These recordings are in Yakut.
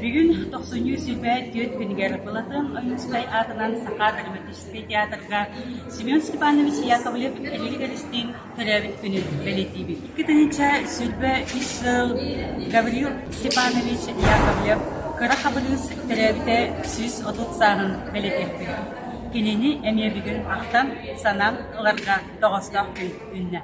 Бүгүн тохсунньу 24 күнүгэр Былатыан Ойуунускай аатынан Саха драматическай театрга Семен Степанович Яковлев Эрилик Эристиин төрөөбүт күнүн бэлиэтиибит. 2023 сыл Гаврил Степанович Яковлев Кыра Хабырыыс төрөөбүтэ 130 сааһын бэлиэтиэхпит. Кинини эмиэ бүгүн ахтан, санаан ыларга тоҕоостоох күн үүннэ.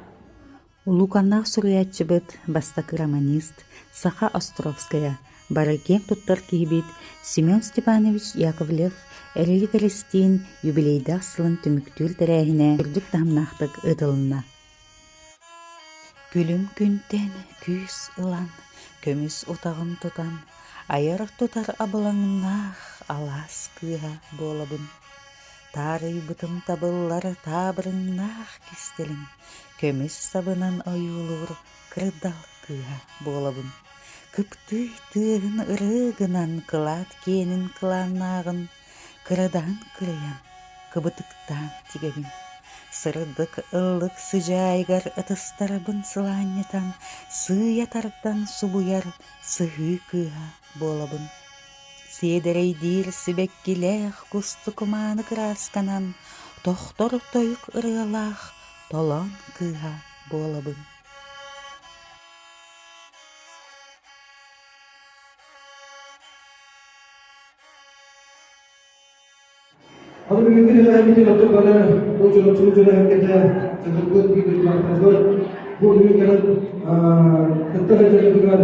Улууканнаах суруйааччыбыт, бастакы романист, саха Островская, бары киэн туттар киһибит Семен Степанович Яковлев Эрилик Эристиин юбилейдаах сылын түмүктүүр тэрээһинэ үрдүк таһымнаахтык ыытылынна. Күлүм күнтэн күүс ылан, көмүс утаҕын тутан, айар-тутар абылаҥнаах алаас кыыһа буолабын. Таарыйбытым табыллар таабырыннаах кистэлиҥ, көмүс сабынан ойуулуур кырдал кыыһа буолабын. Кыптыый тыаһын ырыы гынан кылаат киэнин кылааннааҕын кырадаһын кырыйан кыбытыктаан тигэбин. Сырдык ыллык сыдьаайыгар ытыстарбын сылаанньытан сыыйа тардан субуйар сыһыы кыыһа буолабын. Сиэдэрэйдиир сибэккилээх кустук мааны кыраасканан тохтор тойук ырыалаах толоон кыыһа буолабын. Аны бүгүҥҥү тэрээһиммитин оттон бары бу чурапчылы дьоно чакырбыт биир бу бүгүн кэлэн кытта сылдьаргытыгар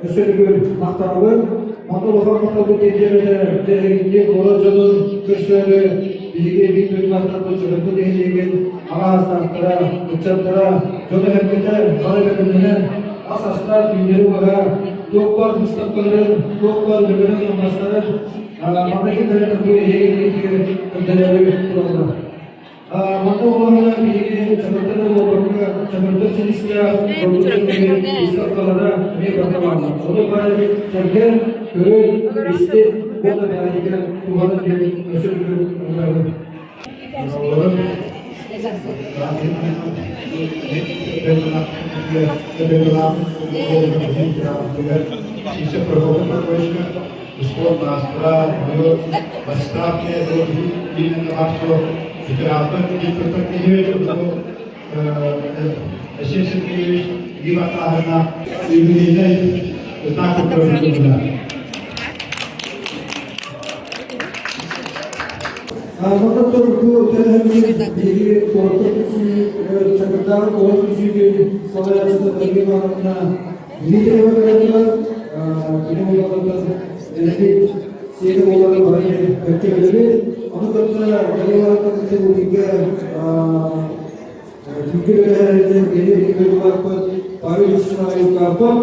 өссө төгүл махтанабыт. Манна улахан махталбыт тиэрдиэм этэ эһигинни куорат дьонун көрсөөрү биһиги биир дойдулаахтарбыт Чакырбыт нэһилиэгин аҕа астаахтара, ыччаттара, дьоно эһэргэтэ бары бэлэмнэнэн ас астаах түүннэри быһа туох баар быыстапкаларын, туох баар үлэлэрин-хамнастарын Манныгы кэлэн бу эһиги көрдөрөөрү тураллар. Манна олоҕуна биһиги чакырдан олорбокко чакырдан силистээх выставкалара эмиэ барыта бааллар. Ону бары сэргэ, көрөн, истин уонна бэйэҕитигэр туһанын диэн өссө төгүл ыҥырабын. Ааҕыллар бу тэрээһиммит биһиги куоракка түмсүү Чакырдааҕы куорат түмсүүтүн салайааччыта Дария Ивановна Дмитриева кэлэн кини буоллаҕыттан бэйэбит сиэри буоларын бары бэркэ билэбит. Ону кытта Дария Ивановна кытта бу бииргэ Түмүккэ бэлэһээриттэн биһиги биир дойдулаахпыт Павел Вячеславович Карпов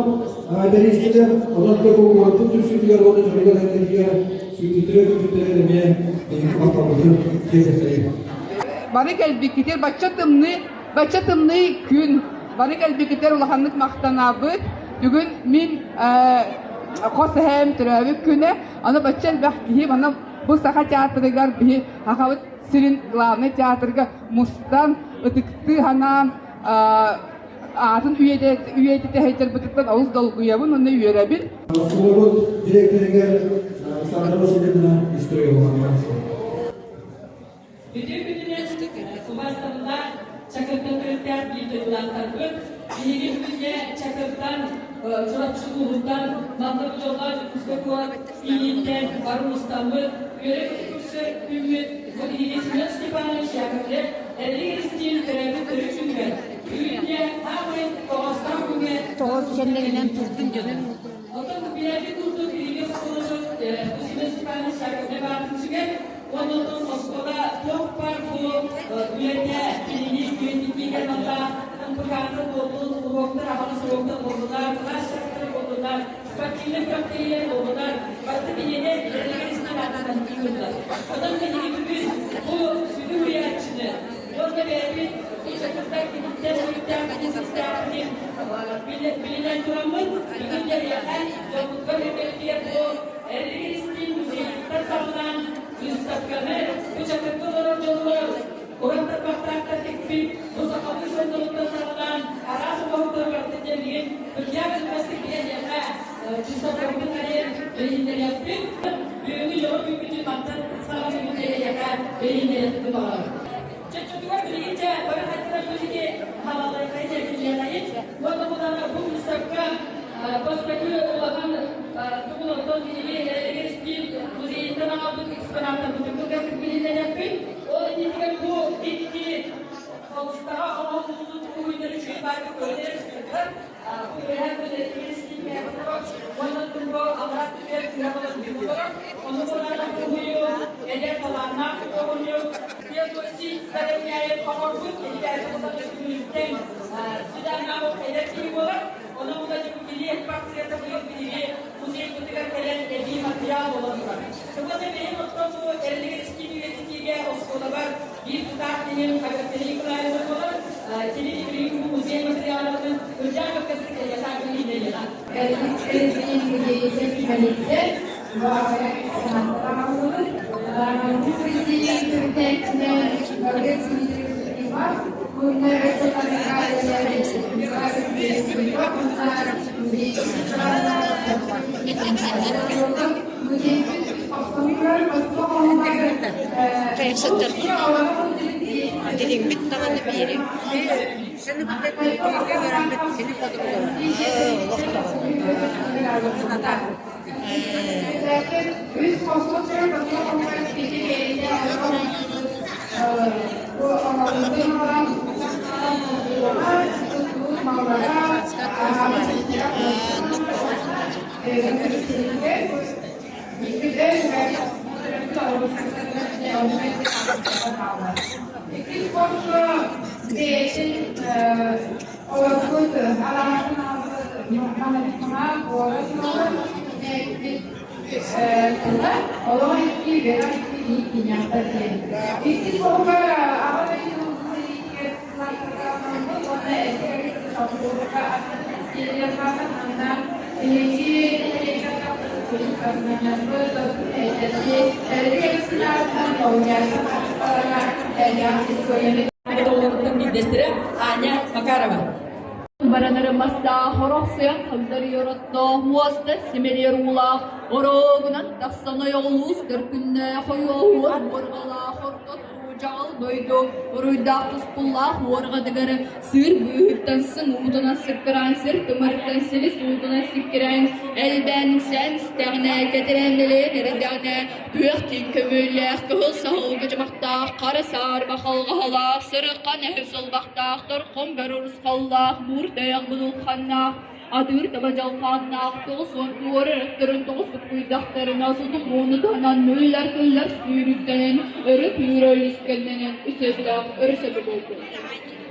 тэрийситэ, онон да бу куораппыт түмсүүтүгэр уонна дьонугар эргитигэр сүүрдүттэрэ-көтүттэрэ эмиэ биһиги махталбытын тиэрдэтэрин. Бары кэлбиккитигэр бачча тымныы, бачча тымныы күн. Бары кэлбиккитигэр улаханнык махтанабыт. Бүгүн мин хос эһээм төрөөбүт күнэ. Аны бачча элбэх киһи манна бу Саха театрыгар биһи Сахабыт сирин главнай театрга мустан, ытыктыы санаан аатын үйэтитэ олус долгуйабын уонна үөрэбин. Оскуолабыт директорыгар Александра Васильевна Истроеваҕа Бүтүн күнүнэн убастабыллаах Чакыртан төрүттээх биир дойдулаахтарбыт, биһиги бүгүҥҥэ Чакыртан, Чурапчы улууһуттан, манна бу дьоллоох Дьокуускай куорат кииниттэн бары мустаммыт, үөрэ-көтө көрсөр күммүт бу биһиги Семен Степанович Яковлев Эрилик Эристиин төрөөбүт төрүт күнүгэр, бүгүҥҥэ саамай тоҕоостоох күҥҥэ Тоҕо кэннигинэн турдун дьонун Оттон билэргит курдук биһиги оскуолабыт Семен Степанович Яковлев аатын сүгэр. Уонна оттон оскуола туох баар бу үлэтэ кинини үйэтитиигэ аналлаах МПК-ны буоллун, уруоктар, аһаҕас уруоктар буоллунар, кылаас чаастара буоллунар, спортивнай күрэхтэһиилэр буоллунар, барыта киниэнэ үлэлэригэр истэн аатынан ыытыллар. Онон биһиги бүгүн бу сүдү уһуйааччыны уонна бэйэбит ыччаттар киниттэн төрүттээх бизнестээхпитин билинэн тураммыт, бүгүн эһиэхэ дьоммутугар эргэритигэр бу Эрилик Эристиин музейыттан саҕалаан выставканы бу Чакырга олорор дьонугар уран тарбахтаахтар тикпит бу сахалыы соннуруттан саҕалаан араас оҥоһуктары барытын дьэллигин Илья Кылбастык биһиэхэ выставкабытын арыйан билиһиннэриэхпит. Бүгүҥҥү дьоро күммүтүн мантан саҕалыыбыт эйиэхэ билиһиннэриэхпит баҕарабыт. Чоччотугар билигин дьэ бары хайдах билиги халаллайхай дьэ Уонна булана бу выставка бастакы улахан тугунаттан биһиги Эргистиин музейыттан аҕалбыт экспонаттарбытын кылгастык билиһиннэриэхпит. Ол иннитигэр бу икки холустаҕа оҥоһуллубут уруһуйдары үчүгэй баайга көрүнэр үчүгэйдэр. Бу үөһээ Эргистиин уонна турбо аллараа түгэр кыра болон Ону булана уруһуйу эдэр талааннаах худуоһунньук Феодосий Заровняев оҥорбут күнүттэн Сыдааннаах эдэр киһи буолар. Онон була килиэп портрета быйыл биһиги музейбытыгар кэлэн эбии матырыйаал буолан турар. Уонна бэйэм оттон бу Эрилик Эристиин үйэтитиигэ оскуолабар биир тутаах киһим Аграфена Николаевна буолар. Кини билигин бу музей матырыйаалларын кырдьаах кыргастык эйиэхэ билиинэлиэҕэ. Эрилик Эристиин музейыттан түмэлиттэр Хайахсыттар дириҥмит даҕаны биэрим. Саны кытта бииргэ үөрэммит кини подругалара олох даҕаны. Олорбут алааһын тыла олох икки үөрэх икки биир киниэхтэр диэн. Иккис оҕугар аҕа дойду сэриитигэр уонна эдэр манна биһиги Оҕолоруттан биирдэстэрэ Аня Макарова. Баранары мастаах, орохсуйан хагдарыйар оттоох, муоста симэлийэр уулаах, орогунан тахсан ойоҕолуус көркүннээх, ойуоһуор уорҕалаах, орто дьаҕыл дойду, уруйдаах тускуллаах уорҕатыгар сыыр быыһыттан сыҥ уутунан сыккыраан, сир тымырыттан силис уутунан сиккирээн, элбээн үксээн истэҕинэ, кэтирээн нэлэйэн эрэйдэҕинэ, күөх тииҥ көмүөллээх, кыһыл саһылга дьамахтаах, хара саарба халҕаһалаах, сырыкхан эһэ сылбахтаах, торхон бөр урусхаллаах, муур тайах будулханнаах, атыыр таба дьалхааннаах, 90 туора өрөттөрүн тоҕус суккуйдахтарына, сутук мууну таһынан мүллэр-кыллар сүүрүктэнэн, өрө күүрэ үлүскэннэнэн, үсүөстээх өрүсөбө буолбут.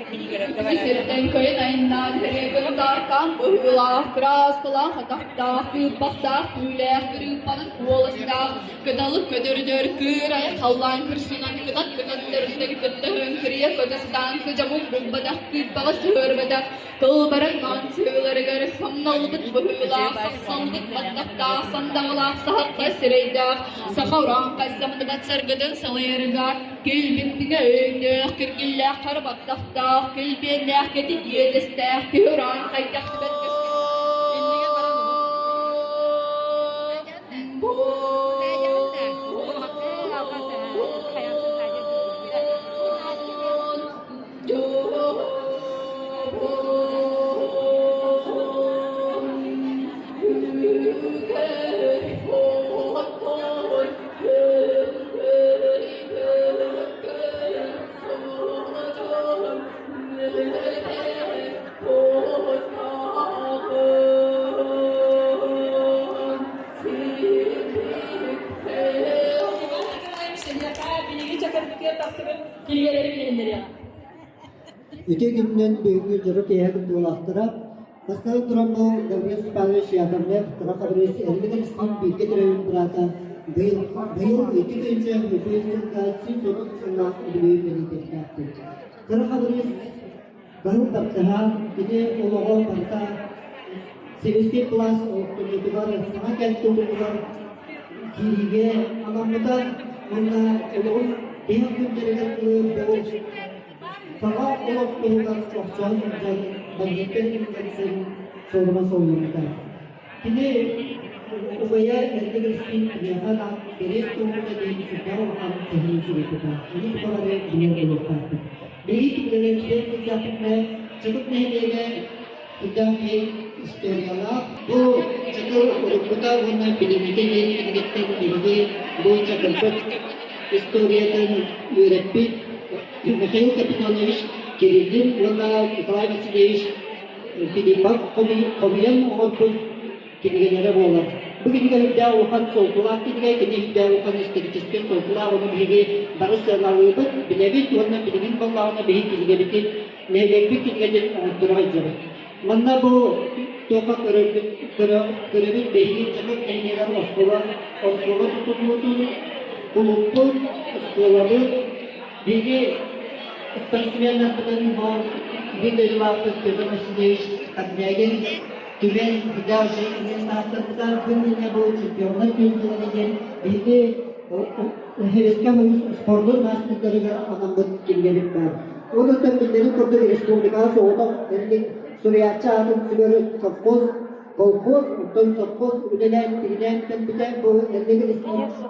Сиртэн көйөн айаннаан һэриэккэ тааркаан быһыылаах, кырааскалаах атахтаах, кыырпахтаах түүлээх, кырыыппанан куоластаах, кыталык көтөрдөр кыырай халлаан кырсынан кытат кытаттарыттан кыттаһын кырыйа көтө сатаан кыдьамык булбатах, кыырпаҕа сыһыарбатах, Тылбарын маҥан сыһыыларыгар самналлыбыт быһыылаах, сахсаллыбыт баттахтаах, сандаҕалаах саһахха сирэйдээх, саха урааҥхай самныбат саргытын салайарыгар килбиттиҥэ өйдөөх, киргиллээх хара баттахтаах, килбиэннээх кэтит иэдэстээх киһи урааҥхай кэхтибэт Иннигэ баран Иван Николаевич эһиэхэ биһиги чакырбытыгар тахсыбыт кинигэлэри билиһиннэриэҕэ. Ити күнүнэн бүгүҥҥү дьоро киэһэ кыттыылаахтара бастаан туран бу Гаврил Степанович Яковлев кыра Хабырыыс Эрилик Эристиин бииргэ төрөөбүт быраата быйыл быйыл 2 тыһыынча сылга 130 сыллаах үбүлүөйүн бэлиэтиэхтээхпит. Кыра Хабырыыс баһыл таптаһа кини олоҕо барыта Сэбиэскэй былаас олохтонуутугар саҥа кэм тутулугар киириигэ анаммыта уонна олоҕун тиһэх күннэригэр дылы бу саҥа олох туһугар охсуһан сылдьан бандьыыттар кимнэрсин суорума суолламмыта. Кини Убайа Эрдик Эристиин киниэхэ анаан Кэриэс туоһута диэн сүрдээх улахан сэһэни суруйбута. Ону бука бары билэр буолуохтаахпыт. Биһиги кинилэрбитин сылдьахпытына, Чакыр нэһилиэгэ сүрдээх киэҥ историялаах. Бу Чакыр уруккута уонна билиҥҥитэ диэн кинигэттэн биһиги бу Чакырбыт историятын үөрэппит Михаил Капитонович Кириллин уонна Николай Васильевич Филиппов хомуйан оҥорбут кинигэлэрэ буолар. Бу кинигэ үрдээх улахан суолталаах кинигэ, кини үрдээх улахан историческай суолталаах, ону биһиги бары сыаналыыбыт, билэбит уонна билигин буоллаҕына биһиги кинигэбитин, нэһилиэкпит кинигэтин оҥотторо сылдьабыт. Манна бу туохха көрөрбүт, көрөбүт биһиги Чакыр нэһилиэгэр оскуола, оскуола тутуллуутун, кулууппут, оскуолабыт, биһиги спортсменнарбытын бу биир дойдулаахпыт Петр Васильевич Корнягин Түмэн даже тааттарбыта күн иннинэ бу чемпионнар күннэрэ диэн биһиги Хереска спордун маастардарыгар анаммыт кинигэбит баар. Онон биллэрин курдук республикаҕа соҕотох эргин суруйааччы аатын сүгэр совхоз, колхоз, оттон совхоз үлэлээн тигинээн кэлбитэ бу Эрдик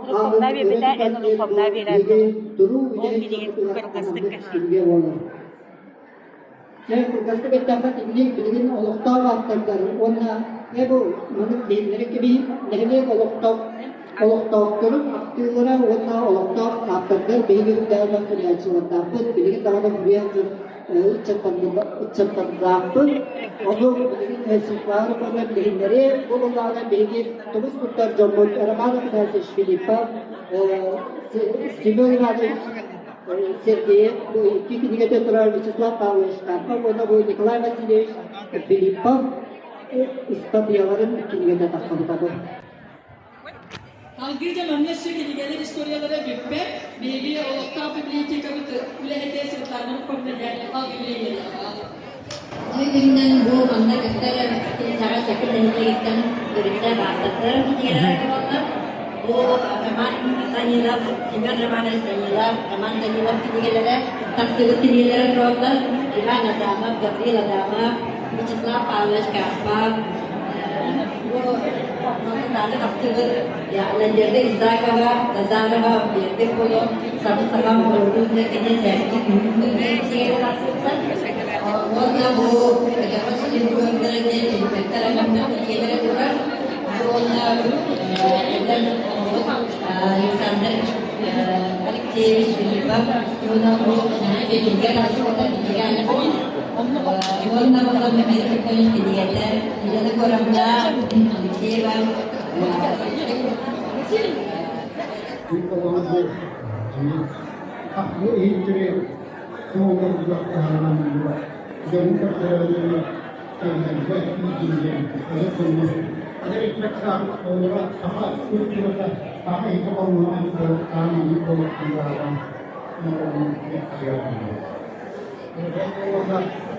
аатын өрө тутан диэн бу биһиги туруу үлэһит дьоммутугар анаммыт кинигэ буолар. Дьэ, кылгастык эттэххэ, итинник билигин олохтоох ааптардар уонна дьэ бу маннык биһиннэри кэбиһин нэһилиэк олохтоох олохтоохторун ахтыылара уонна олохтоох ааптардар биһиги үрдээҕи суруйааччылардаахпыт, билигин даҕаны суруйан ыччаттардаахпыт. Ону билигин Светлана Романовна билиһиннэри бу буоллаҕына биһиги тумус туттар дьоммут Роман Афанасьевич Филиппов, Семен Иванович Сергеев бу икки кинигэтэ турар Вячеслав Павлович Карпов уонна бу Николай Васильевич Филиппов ыстатыйаларын кинигэтэ тахсыбыта бу. Салгыы дьэ манна өссө кинигэлэр историялара бүппэт. Биһиги олохтоох библиотекабыт үлэһитэ Светлана Руховна салгыы билиһиннэриэҕэ. Ый күнүнэн бу манна көстөр кинигэҕэ Чакыр нэһилиэгиттэн төрүттээх ааптардар кинигэлэрэ тураллар. Бу Роман Данилов, Семен Романович Данилов, Роман Данилов кинигэлэрэ, тахсыбыт кинигэлэрэ тураллар. Иван Адамов, Гаврил Адамов, Вячеслав Павлович Карпов, бу манна тахсыбыт Надежда Исакова, Назарова, Бердик Болон, Сабы-саха оҥоруу кини сэргии күнүн тахсыбыттар. Уонна бу өтөҕө силин көрдөрө диэн инспектор аймахтар кинигэлэрэ турар. Уонна эдэр Александр Алексеевич Филиппов уонна бу кинигэ тахсыбыта кинигэ Уонна була Михаил Петрович кинигэтэ Елена Егоровна Алексеева Бу иһиттэри туоларга таһааран дьону көрдөрөллөрү кэллэргэ иитиллэн эдэр дьоҥҥо эдэр ыччакка оҕолоро саха культурата саха иһитэ хомуһунан буолуохтааҕын маннык буолуохтааҕын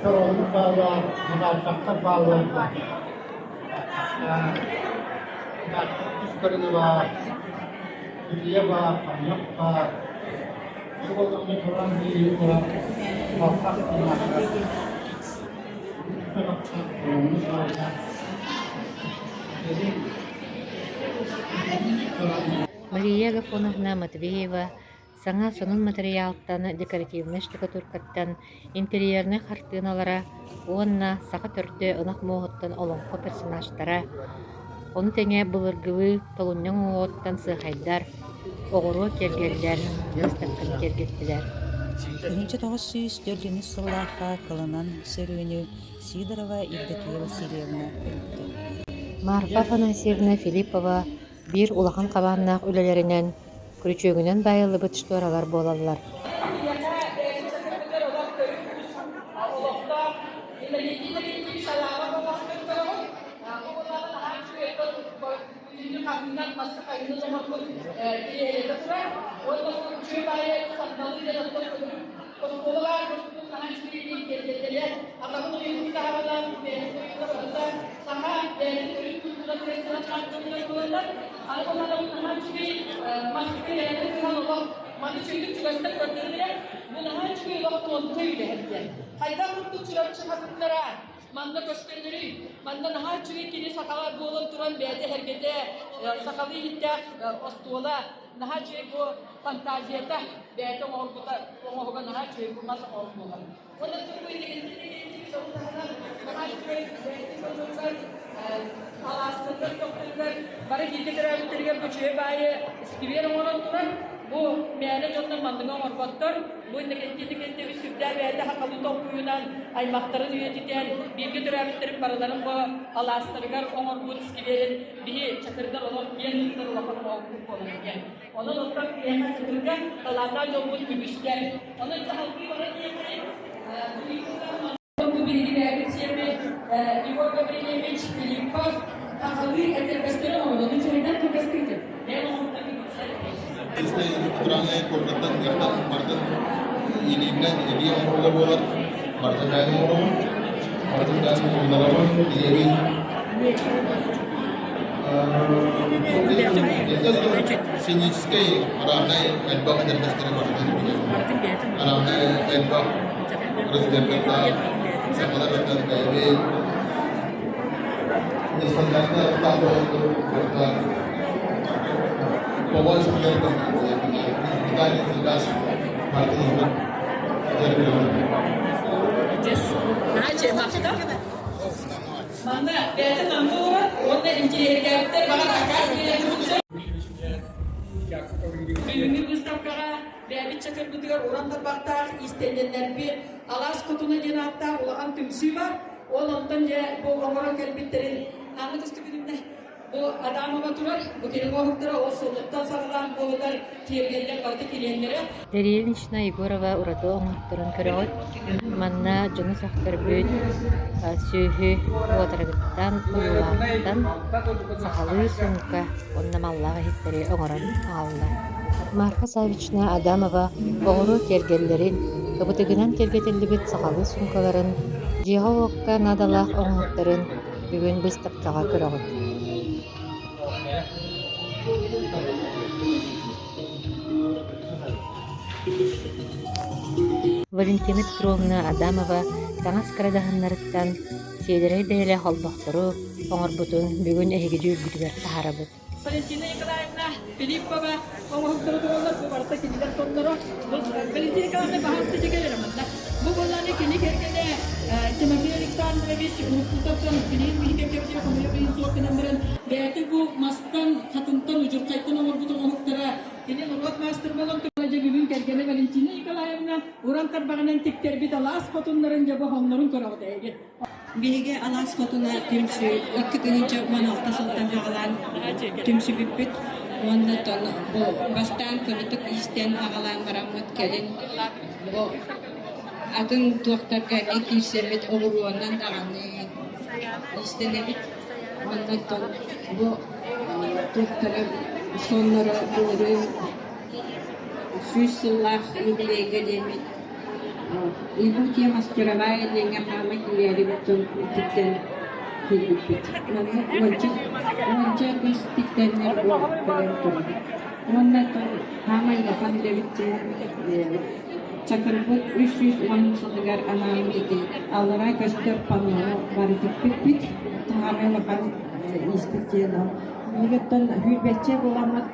Чорооннук бааллар, мунаардахтар бааллар тус көрүҥэ баар, Үрүйэ баар, ханньах баар, Мария Агафоновна Матвеева саҥа сонун матырыйаалтан декоративнай штукатуркаттан интерьернай хартыыналара уонна саха төрдө ынах муоһуттан олоҥхо персонажтара, ону тэҥэ былыргылыы толунньаҥ уҥуоҕуттан сыахайдар, оҕуруо киэргэллэр быыстапканы киэргэттилэр. 1904 сыллаахха кылынан сөрүүнү Сидорова Евдокия Васильевна өлбүтэ. Марфа Афанасьевна Филиппова биир улахан хабааннаах үлэлэринэн күрүчүөгүнэн баайыллыбыт шторалар буолаллар. Хайдах курдук чурапчы хатыннара. Манна көстөллөрүй, манна наһаа үчүгэй кини сахалар буолан туран бэйэтэ эһэргэтэ, сахалыы иһиттээх остуола, наһаа үчүгэй бу фантазията бэйэтэ оҥоһугута оҥоһуга наһаа үчүгэй бу мас оҥоһук буолар. Уонна тугу алаастарыгар тохтуругар бары бииргэ төрөөбүттэригэр бу үчүгэй баайы сквер оҥорон турар. Бу мээнэ дьоннор манныгы оҥорботтор. Бу инники сүрдээх бэйэтэ сахалыы толкуйунан аймахтарын үйэтитэн, бииргэ төрөөбүттэрин барыларын бу алаастарыгар оҥорбут скверин биһи чакырдар олох киэн туттар улахан оҥоһукпут буолар диэн. Онон оттон биһиэхэ Чакырга талааннаах дьоммут үгүстэр. Онон дьаһалгыы баран диэххэ, бу биһиги бэйэбит сиэммит Егор Гаврильевич Филиппов сахалыы этэрбэстэрин оҥорон үчүгэйдэн кылгастыытын. Бэйэм оҥоһуктан Утраанай куораттан ыартан бардын илиибинэн илии оҥоһуга буолар. Бардын бэйэм оҥоробун. Бардын бэйэм уһуннарабын, илиибин Сценическэй араанай элбэх этэрбэстэри барытын билэбин. Араанай элбэх размердардаах сахалар өттөн бэйэбин нестандартно барыта тоҕо индивидуальный заказ барытын иһин Манна бэйэтэ намҥа олорор уонна интириэһиргээбиттэр баҕар аккаас биэрэн Бүгүҥҥү быыстапкаҕа бэйэбит чакырбытыгар уран тарбахтаах иистэнньэннэрбит Алаас Хотуна диэн ааттаах улахан түмсүү бар. Ол онтон дьэ бу оҥорон кэлбиттэрин Анна Костюкинна бу Адамова турар, бу кини оҥоһуктара ол суолуттан саҕалаан буолутар киэргэллэр барыта килиэннэрэ. Дарья Егорова ураты оҥорторон көрөҕүт. Манна дьону сөхтөрбүт сүөһү уотарыгыттан, ойуулааҕыттан сахалыы суумка уонна маллаах иһиттэри оҥорон аҕалла. Марфа Саввична Адамова оҕуруо киэргэллэрин, кыбытыгынан киэргэтиллибит сахалыы суумкаларын, дьиэҕэ-уокка наадалаах оҥоһуктарын бүгүн быыстапкаҕа көрөҕүт. Валентина Петровна Адамова таҥас кырадаһыннарыттан сиэдэрэй бэйэлээх олбохтору оҥорбутун бүгүн эһиги дьүүлгүтүгэр таһаарабыт. Валентина Николаевна Филиппова оҥоһуктары тураллар, бу барыта кинилэр сонноро. Валентина Николаевна баһаалыста дьэ манна. Бу буоллааны кини кэргэнэ Тимофей Александрович уруккутаттан билигин биһиги кэргэнэ хомуйа билин суох гынан баран бэйэтэ бу мастан, хатынтан, удьурхайтан оҥорбут оҥоһуктара кини норуот маастар буолан турар дьэ бүгүн кэргэнэ Валентина Николаевна уран тарбаҕынан тиктэрбит алаас хотуннарын дьэ бу хоннорун көрөҕүт эһиги. Биһиги Алаас Хотуна түмсүү 2016 сылтан аҕалаан түмсүбүппүт уонна оттон бу бастаан кыратык иистэн аҕалаан бараммыт кэлин бу атын туохтарга эмиэ киирсэммит оҕуруонан даҕаны иистэнэбит уонна оттон бу туохтара сонноро былырыын 100 сыллаах юбилейга диэммит Якутия мастеровая диэҥҥэ хаама киирээрибит дьон тиктэн киирбиппит. Манна уонча, уонча көс тиктэннэр бу кэлэн турабыт. Уонна хаамай улахан үлэбит диэн Чакырбыт 310 сылыгар анаан ити аллараа көстөр паннону бары тикпиппит. Хаамай улахан ииспит диэн ол. Миигиттэн сүүрбэччэ буоламмыт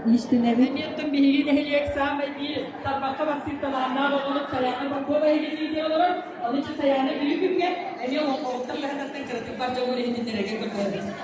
Иистэнэбит. Эмиэ биһиги нэһилиэк саамай биир тарбахха баттыыр талааннаах оҕолорун Сайаана Попова иһитиннэрии олорор. Ону Сайаана бүгүн күҥҥэ эмиэ олоҥхоһуттар кыһатыттан кыратык бар дьоҥҥор иһитиннэрэргэ көрдөһөбүт.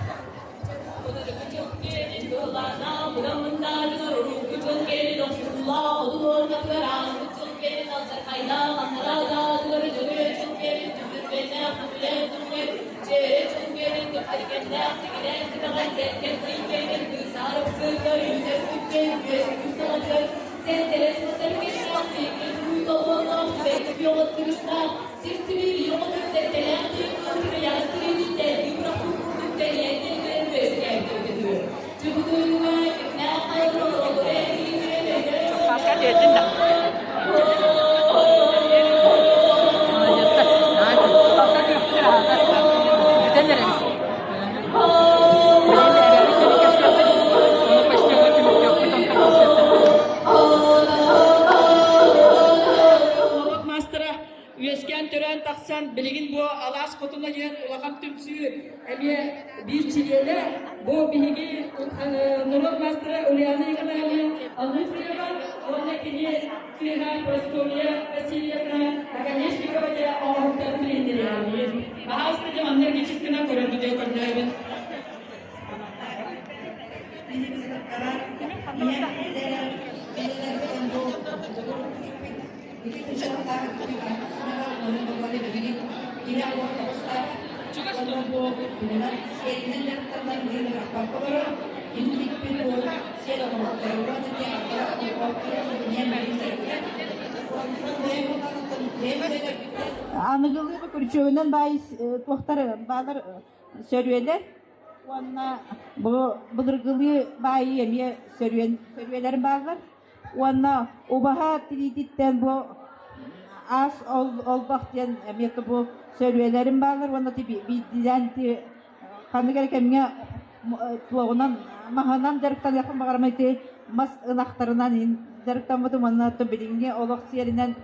Норуот маастара үөскээн төрөөн тахсан билигин Хотуна диэн улахан түмсүү эмиэ биир чилиэнэ. Бу биһиги норуот маастара Ульяна Николаевна Ануфриева уонна кини кыыһа Прасковья Васильевна Оконешникова диэн оҥоһуктарын билиһиннэриэҕим. Баһаалыста дьэ манна эргичис гынан көрөргүтүгэр көрдөһөбүн. Аныгылыы күрүчүөгүнэн баай туохтар баалар сөрүөлэр уонна бу былыргылыы баайыы эмиэ сөрүөн сөрүөлэрин бааллар. Уонна убаһа тириититтэн бу аас олбох диэн эмиэ бу сөрүөлэрим бааллар уонна биирдиилээн ханнык эрэ кэмҥэ туоҕунан маһынан дьарыктаныахпын баҕарам ити мас ынахтарынан дьарыктаммытым уонна билиҥҥи олох сиэринэн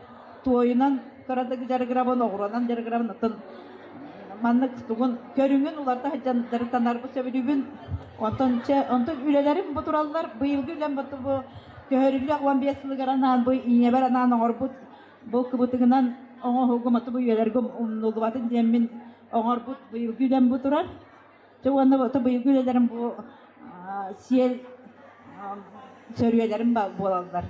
туойунан кыратык дьарыгырабын оҕуруонан дьарыгырабын оттон маннык тугун көрүҥүн уларыта сылдьан дьарыктанарбын сөбүлүүбүн. Онтон чэ онтон үлэлэрим бу тураллар. Быйылгы үлэм бу көһөрүллүөх 15 сылыгар анаан бу ийэбэр анаан оҥорбут бу кыбытыгынан оҥоһугум аты бу үйэлэргэ умнуллубатын диэммин оҥорбут быйылгы үлэм бу турар. Чэ уонна быйылгы үлэлэрим бу сиэл сөрүөлэрим буолаллар.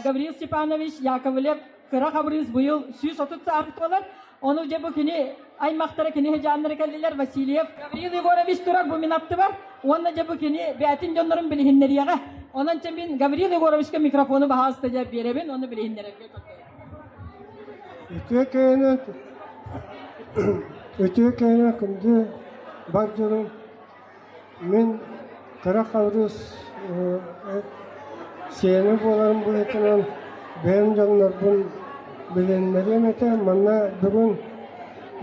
Гаврил Степанович Яковлев кыра хабырыыс быйыл 130 сааһын туолар. Ону дьэ бу кини аймахтара кини сыдьааннара кэллилэр Васильев Гаврил Егорович турар бу мин аттыбар. Уонна дьэ бу кини бээтин дьоннорун билиһиннэриэҕэ. Онон чэ мин Гаврил Егоровичка микрофону баһаалыста дьэ биэрэбин, ону билиһиннэрэргэ көрдөһөбүн. Үтүө кээнэ үтүө кээнэ күндү бар дьонум мин кыра хабырыыс сиэнэ буоларым быһыытынан бэйэм дьоннорбун билиннэриэм этэ. Манна бүгүн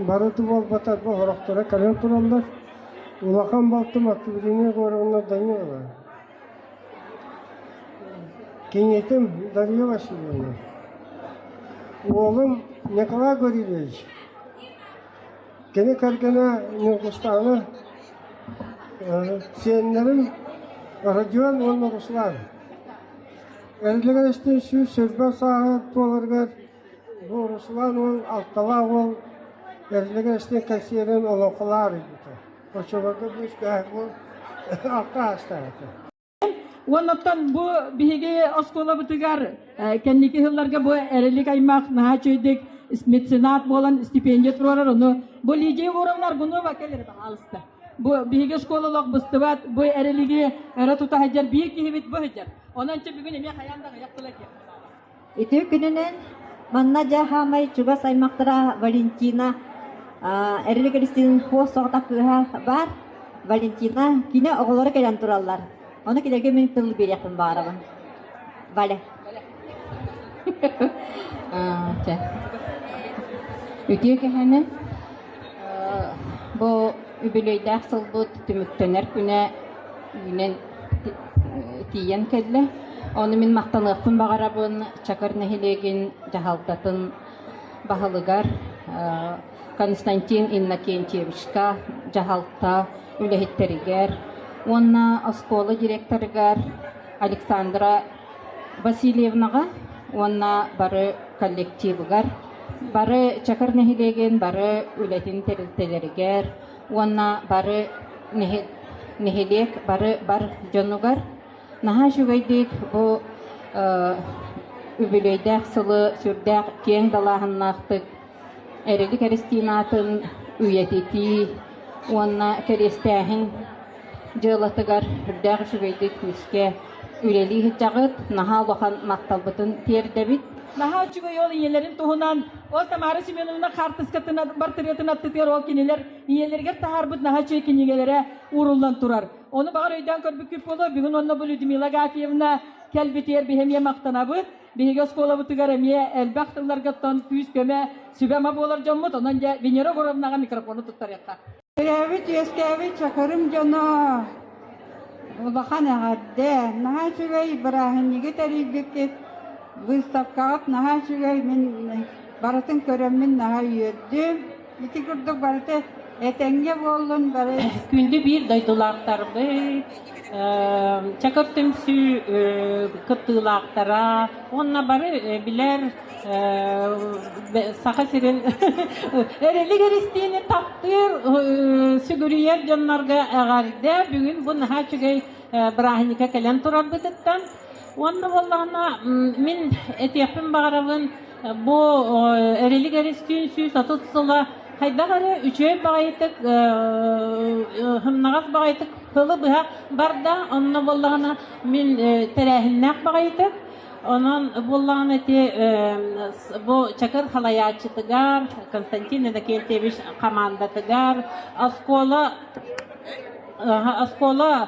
бары да буолбатар бу сорохторо кэлэн тураллар. Улахан балтым Октябрина Егоровна Данилова. Кинитим Дарья Васильевна. Уолум Николай Гаврильевич. Кини кэргэнэ Ньургустаана, сиэннэрим Родион уонна Руслан. Эрилигэр истин 120 сааһы туоларыгар бу Руслан уол алталаах уол Эрилигэр истин кэнсиэрин олоҥхолоор ыйбыта. Оччолорго бу алта аастаах этэ. Уоннаттан бу биһиги оскуолабытыгар кэнники сылларга бу Эрилик аймах наһаа үчүгэйдик меценат буолан стипендия туруорар. Ону бу Лидия Егоровна Аргунова кэлэр баһаалыста. Бу биһиги школа олох быстыбат, бу Эрилиги өрө тута сылдьар биир киһибит бу сылдьар. Онон чэ бүгүн эмиэ хайаан да аҕыйах тыла этиэх Үтүө күнүнэн манна дьэ хаамай чугас аймахтара Валентина Эрилик Эристиин хуос соҕотох кыыһа баар. Валентина кини оҕолоро кэлэн тураллар. Ону кинилэргэ мин тыл биэриэхпин баҕарабын. Валя. Үтүө кэһэни бу үбүлүөйдээх сылбыт түмүктэнэр күнэ үүнэн тиийэн кэллэ. Ону мин махтаныахпын баҕарабын Чакыр нэһилиэгин дьаһалтатын баһылыгар Константин Иннокентьевичка, дьаһалта үлэһиттэригэр уонна оскуола директорыгар Александра Васильевнаҕа уонна бары. коллективыгар, бары Чакыр нэһилиэгин бары үлэтин тэрилтэлэригэр уонна бары нэһилиэк бары бар дьонугар наһаа үчүгэйдик бу үбүлүөйдээх сылы сүрдээх киэҥ далааһыннаахтык Эрилик Эристиин аатын үйэтитии уонна кэриэстээһин дьыалатыгар үрдээх үчүгэйдик күүскэ үлэлии сылдьаҕыт. Наһаа улахан махталбытын тиэрдэбит. Наһаа үчүгэй ол ийэлэрин туһунан, ол Тамара Семеновна хаартыскатын бартырыатын аттытыгар ол кинилэр ийэлэригэр таһаарбыт наһаа үчүгэй кинигэлэрэ ууруллан турар. Ону баҕар өйдөөн көрбүккүт буолуо, бүгүн онно бу Людмила Агафьевна кэлбитигэр биһи эмиэ махтанабыт. Биһиги оскуолабытыгар эмиэ элбэх тылларгаттан күүс-көмө, сүбэ-ама буолар дьоммут. Онон дьэ Венера Егоровнаҕа микрофону туттарыахха. Төрөөбүт үөскээбит Чакырым дьоно улахан эҕэрдэ! Наһаа үчүгэй бырааһынньыгы тэрийбиккит, выставкаҕыт наһаа үчүгэй, мин барытын көрөммүн наһаа үөрдүм. Ити курдук барыта этэҥҥэ буоллун бары. Күндү биир дойдулаахтарбыт, Чакыр түмсүү кыттыылаахтара уонна бары билэр Саха сирин Эрилик Эристиини таптыыр, сүгүрүйэр дьоннорго эҕэрдэ. Бүгүн бу наһаа үчүгэй бырааһынньыкка кэлэн турарбытыттан. Уонна буоллаҕына мин этиэхпин баҕарабын бу Эрилик Эристиин 130 сыла хайдах эрэ үчүгэй баҕайытык сымнаҕас баҕайытык сылы быһа барда. Онно буоллаҕына мин тэрээһиннээх баҕайытык Онон буоллаҕына ити бу Чакыр халайааччытыгар Константин Иннокентьевич хамаандатыгар оскуола оскуола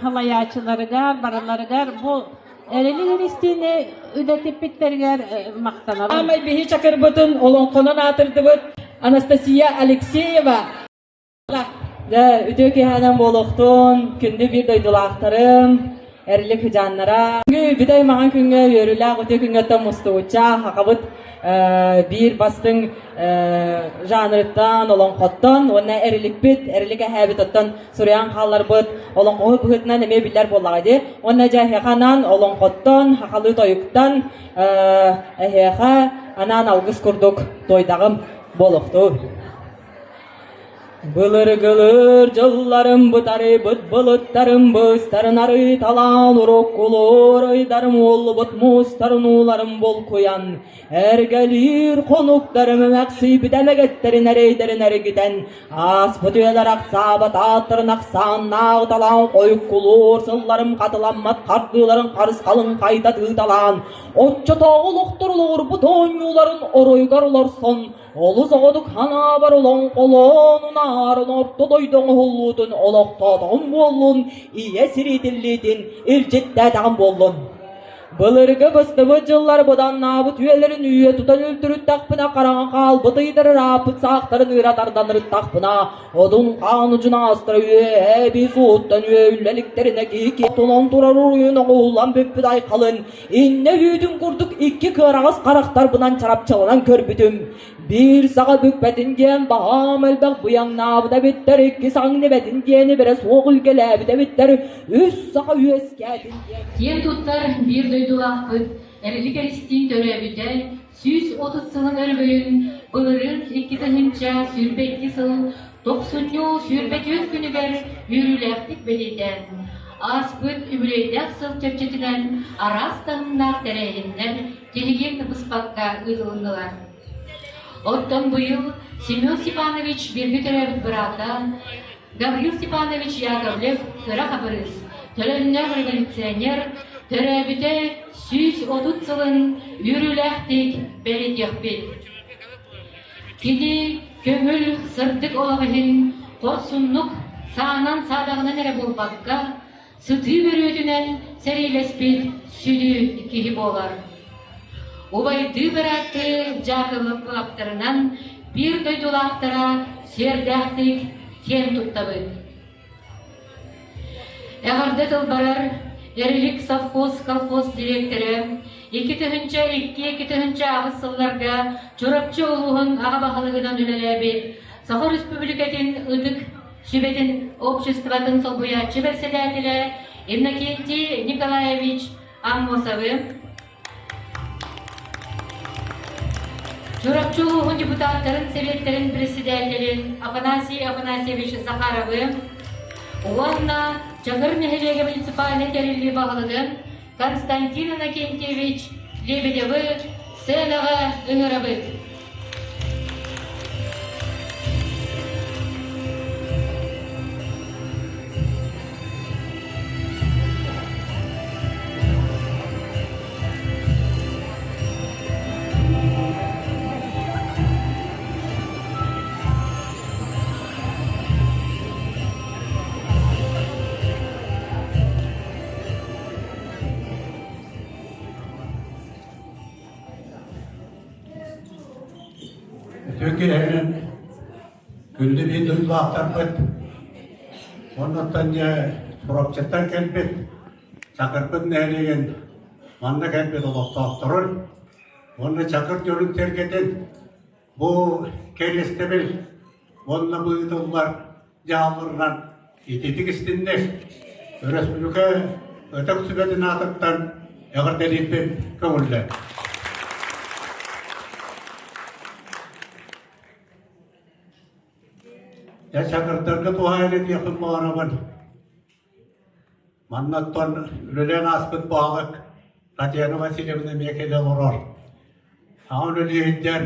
халайааччыларыгар барыларыгар бу Эрили Христини үлэтиппиттэригэр махтанабын. Аамай биһи Чакырбытын олоҥхонон аатырдыбыт Анастасия Алексеева. Дьэ, үтүө киэһэнэн буолуохтун, күндү биир дойдулаахтарым, Эрилик Хыдьааннара. Бүгүн бүтэй маҥан күҥҥэ үөрүүлээх үтүө күҥҥэттэн мустубучча хахабыт биир бастыҥ жанрыттан, олоҥхоттон уонна эриликпит, эрилик эһээбит оттон суруйан хаалларбыт олоҥхоһут быһыытынан эмиэ биллэр буоллаҕа дии. Уонна дьэ эһиэхэ анаан олоҥхоттон, хахалыы тойуктан эһиэхэ анаан алгыс курдук туойдаҕым буолуохтун. Былыргылыр дьылларым бытарыйбыт былыттарым быыстарын арыйталаан уруккулуур ыйдарым уоллубут муустарын ууларын булкуйан эргэлиир хонуктарым эмэхсийбит эмэгэттэрин эрэйдэрин эргитэн ааспыт үйэлэр ахсаабат ааттарын ахсааннаах талаан хойуккулуур сылларым хатыламмат хардыыларын харысхалын хайда тыыталаан оччотооҕу олохтор олоҕурбут оонньууларын оройугар олорсон Олус оҕотук ханаабар олоҥхолоон унаарын орто дойду оҥоһуллуутун олохтоотоҕум буоллун, ийэ сириитиллиитин илдьиттээтэҕим буоллун. Былыргы быстыбыт дьыллар быданнаабыт үйэлэрин үйэ тутан үлтүрүттэхпинэ хараҥа хаалбыт ыйдар ырааппыт саахтарын ыыра тардан ырыттахпына одун хаан удьунаастара үөһээ биис ууттан үөүллэ иликтэринэ киһи тунан турар уруйун оҥоһуллан бүппүт айхалын Иннэ үүтүн курдук икки кыараҕас харахтарбынан чарапчыланан көрбүтүм. Биир саҕа бүкпэтин диэн баһаам элбэх быйаҥнаабыт эбиттэр, икки саҥныбэтин диэни бэрэ суох үлгэлээбит эбиттэр, үс саха үөскээтин диэн. Киэн туттар биир дойдулаахпыт Эрилик Эристиин төрөөбүтэ 130 сылын өрөгөйүн былырыын 2022 сыл тохсунньу 24 күнүгэр үөрүүлээхтик бэлиэтээн, ааспыт үбүлүөйдээх сыл чэрчитинэн араас таһымнаах тэрээһиннэр тиһигин быспакка ыытылыннылар. Оттон быйыл Семен Степанович бииргэ төрөөбүт быраата Гаврил Степанович Яковлев кыра хабырыыс, төлөннөөх революционер, төрөөбүтэ 130 сылын үөрүүлээхтик бэлиэтиэхпит. Кини көҥүл, сырдык олох иһин хорсуннук, саанан-саадаҕынан эрэ буолбакка, сытыы бөрүөтүнэн сэриилэспит сүдү киһи буолар. Убайдыы бырааттыы Дьаакыбылаптарынан биир дойдулаахтара сиэрдээхтик киэн туттабыт. Эҕэрдэ тыл барар Эрилик совхоз колхоз дириэктэрэ 2002-2008 сылларга Чурапчы улууһун аҕа баһылыгынан үлэлээбит Саха Өрөспүүбүлүкэтин Ытык Сүбэтин обществотын солбуйааччы бэрэссэдээтэлэ Иннокентий Николаевич Аммосовы. Чурапчы улууһун депутаттарын сэбиэттэрин председателин Афанасий Афанасьевич Захаровы уонна Чакыр нэһилиэгэ муниципальнай тэриллии баһылыгын Константин Иннокентьевич Лебедевы сценаҕа ыҥырабыт. Үтүө киэһэнэн күндү биир дойдулаахтарбыт уоннаттан дьэ Чурапчыттан кэлбит Чакырбыт нэһилиэгин манна кэлбит олохтоохторун уонна Чакыр дьонун сэргэтин бу кэриэстэбил уонна быытыллар дьаһалларынан ититик истинник өрөспүүбүлүкэ Ытык Сүбэтин аатыттан эҕэрдэлиирбин көҥүллээн. Дьэ, чакырдарга туһаайан этиэхпин баҕарабын. Манна оттон үлэлээн ааспыт баһылык Татьяна Васильевна эмиэ кэлэ олорор. Саҥа үлэлиэһиттэр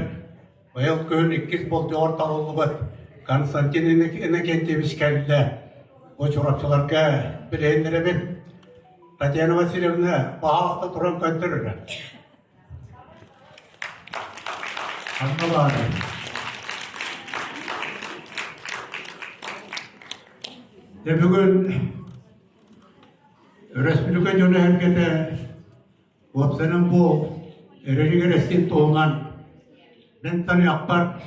быйыл күһүн иккис болдьоҕор талыллыбыт Константин Иннокентьевич кэллэ. Бу Чурапчыларга билиһиннэрэбин. Татьяна Васильевна, баһаалыста туран көрдөр эрэ. Ханна баарый? Дьэ бүгүн өрөспүүбүлүкэ дьоно-сэргэтэ уопсайынан бу эрэлигэр эстин туһунан мин таныахпар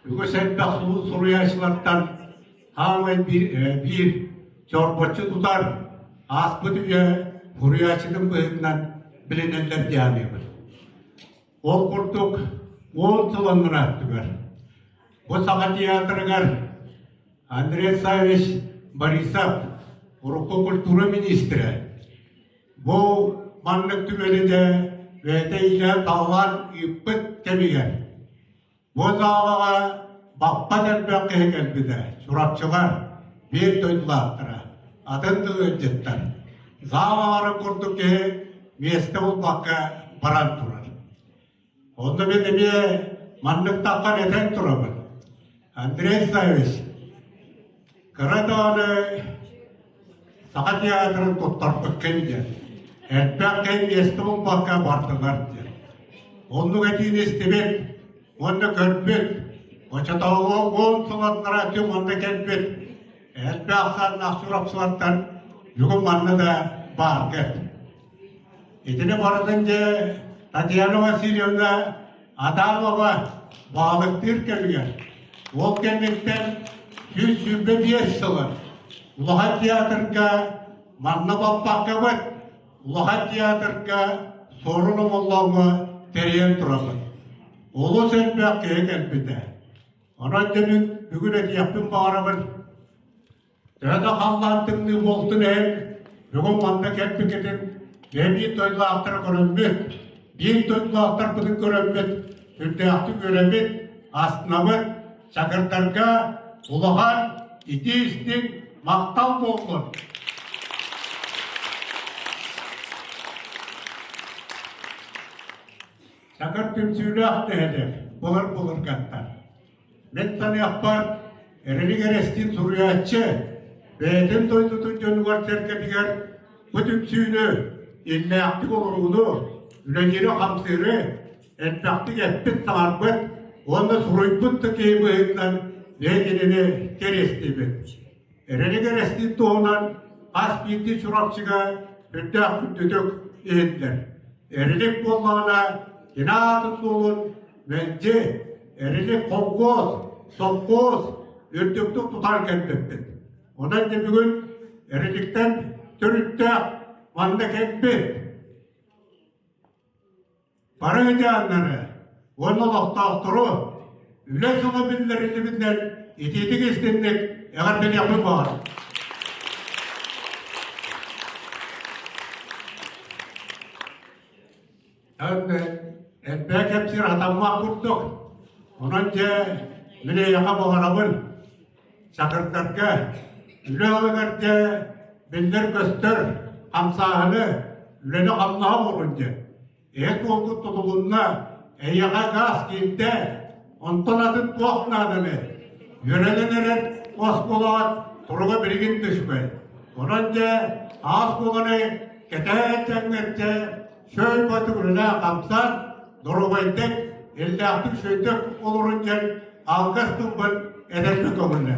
үгүс элбэх суруйааччылартан хаамай биир, биир чорбоччу тутар ааспыт үйэ суруйааччытын быһыытынан билинэллэр дианыыбын. Ол курдук уон сыл аннараа өттүгэр бу Саха театрыгар Андрей Саввич Борисов, урукку культура министрэ, бу маннык түмэлидэ бэйэтэ иилээн-таалаан ыыппыт кэмигэр Бу саалаҕа баппат элбэх киһи кэлбитэ, Чурапчылар, биир дойдулаахтара, атын да ыалдьыттар. Саалаларын курдук киһи миэстэ булбакка баран турар. Онно мин эмиэ маннык таххан этэн турабын. Андрей Саввич, кыра даҕаны Саха театрын туттарбыккын диэн, элбэх киһи миэстэ булбакка бардылар диэн. Оннук этиини истибит уонна көрбүт, оччотооҕу уон сыллара түм онно кэлбит элбэх ахсааннаах чурапчылартан бүгүн манна да бааргыт. Итини барытын дьэ Татьяна Васильевна Адамова баһылыктыыр кэмигэр ол кэнниттэн 125 сылын Улахан театрга манна баппаккабыт, Улахан театрга Суорун Омоллооҥҥо тэрийэн турабыт. Олус элбэх киһи кэлбитэ. Онон дьэ мин бүгүн этиэхпин баҕарабын Төһө да халлаан тымныы буолтун иһин, бүгүн манна кэлбиккитин биир дойдулаахтары көрөммүт, биир дойдулаахтарбытын көрөммүт, сүрдээхтик үөрэбит, астынабыт, чакырдарга улахан итии-истиҥ махтал буоллун! Чакыр түмсүүлээх нэһилиэк былыр-былыргаттан. Мин саныахпар, Эрилик Эрэстин суруйааччы бэйэтин дойдутун дьонугар-сэргэтигэр бу түмсүүнү, иллээхтик олорууну, үлэлиири-хамсыыры элбэхтик эппит-саҥарбыт уонна суруйбут да киһи быһыытынан бэйэ кинини кэриэстиибит. Эрилик Эрэстин туһунан хас биирдии Чурапчыга сүрдээх күндүтүк иһиллэр. Эрилик буоллаҕына, кини аатын-суолун Мэлдьи эрилик холкуос, сопхуос үрдүктүк тутан кэлбиппит. Онон дьэ бүгүн эриликтэн төрүттээх манна кэлбит бары ыдьааннары уонна олохтоохтору үлэ сыла биллэриллибитинэн итиитик истинник эҕэрдэлиэхпин баҕарабын. Элбэх кэпсиир хатаммат курдук. Онон дьэ, мин эйиэхэ баҕарабын Чакырдарга үлэ ылыгар дьэ биллэр-көстөр хамсааһыны, үлэни-хамнаһы оҥорун диэн. Эһэ суолгут тутулунна, эйиэхэ гаас киирдэ, онтон атын туох нааданы? Үөрэнэн эрэр оскуолаҕыт туруга билигин да үчүгэй. Онон дьэ, оскуоланы кэтээн дьэҥҥэрчэ сөөйбөтүк үлэлээн-хамсаан, доруобайдык, иллээхтик сүөйдүк олорун диэн алгыс тылбын эдэргэ көҥүллэ.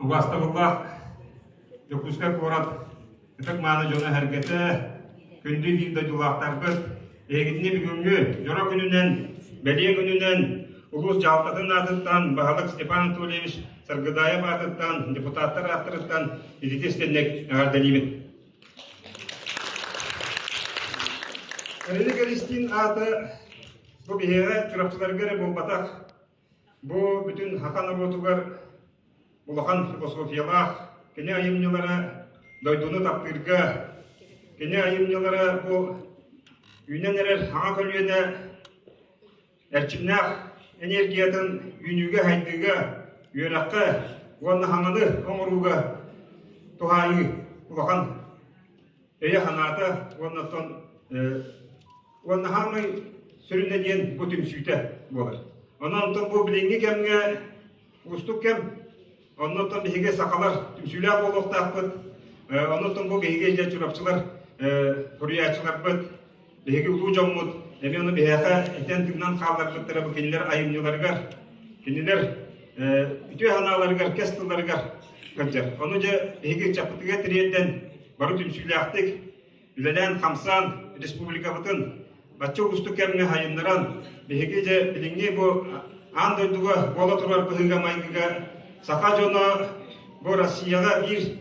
Убаастабыллаах Дьокуускай куорат ытык-мааны дьоно-сэргэтэ, күндү биир дойдулаахтарбыт, эһигитини бүгүҥҥү дьоро күнүнэн, бэлиэ күнүнэн улуус дьаһалтатын аатыттан баһылык Степан Анатольевич Саргыдаев аатыттан, депутаттар ааттарыттан итити истинник эҕэрдэлиибин. Эрилик Эристиин аата бу биһиэхэ Чурапчыларга эрэ буолбатах, бу бүтүн саха норуотугар улахан философиялаах, кини айымньылара дойдуну таптыырга, кини айымньылара бу үүнэн эрэр саҥа көлүөнэ эрчимнээх энергиятын үүнүүгэ-сайдыыга, үөрэххэ уонна саҥаны оҥорууга туһаайыы улахан өйө-санаата уонна оттон уонна саамай сүрүнэ диэн бу түмсүүтэ буолар. Онон онтон бу билиҥҥи кэмҥэ уустук кэм. Оннуттан биһиги сахалар түмсүүлээх буолуохтаахпыт. Оннуттан бу биһиги дьэ чурапчылар суруйааччыларбыт, биһиги улуу дьоммут эмиэ ону биһиэхэ этэн-тыынан хаалларбыттара бу кинилэр айымньыларыгар, кинилэр үтүө санааларыгар, кэс тылларыгар сылдьар. Ону дьэ биһиги ыччаппытыгар тириэрдэн бары түмсүүлээхтик үлэлээн-хамсаан республикабытын бачча уустук кэмҥэ сайыннаран, биһиги дьэ билиҥҥи бу аан дойдуга буола турар быһыыга-майгыга саха дьоно бу Россияҕа биир